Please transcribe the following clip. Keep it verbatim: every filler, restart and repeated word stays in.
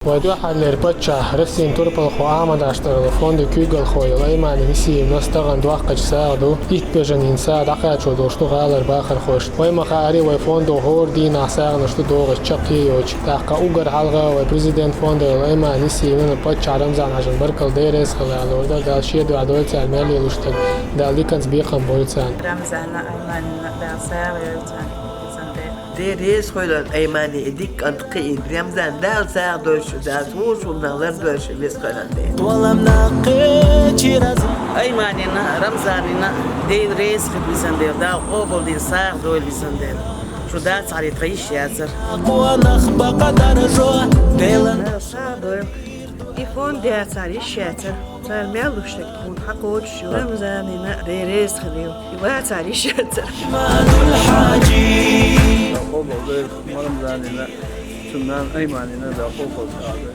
Вай дуьххьарлера паччахь, Россин турпалхо Ахьмад Аштаров фонда куьйгалхо йолу Аймани Исиевнас тахана доккхачу сагӀа ду. Итт бежанийн сагӀа дӀакхачо долуш ду гӀалара бахархошна. Вай ма-хаъара, вай фондо хӀора дийнахь сагӀанаш ду догӀуш чаккхе йоцуш. ТӀаккха уггар хьалха вай президент фонда йолу Аймани Исиевнана паччахь Рамзан-Хьаьжин баркалла, Дела реза хуьлда аьлла, Дала шен дуьхьа дойла царна мел йолуш дерг. Дала диканца бекхам бойла царна. Рамзанна, Айманина Дала сагӀа йойла царна. Дела реза хуьлда, Аймани, и дика кӀант кхиийна. Рамзан, Дала сагӀа дойла шу, Дала вуьшта хӀуманах лардойла шу, веза-воккхачу Дела. Айманина, Рамзанина Дела реза хуьлда, везан Дела, Дала къобалдина сагӀа дойла, везан Дела. Шу дацахьара, тхан йиш яцара. Дала сагӀа дойла. И фонд дацахьара, йиш яцара. Цара мел луш дерг тхуна хьакхочуш ю. Рамзанина Дела реза хуьлда. И вацахьара, йиш яцара. Къобалдойла Рамзанина, цуьнан нанна Айманина Дала къобалдойла.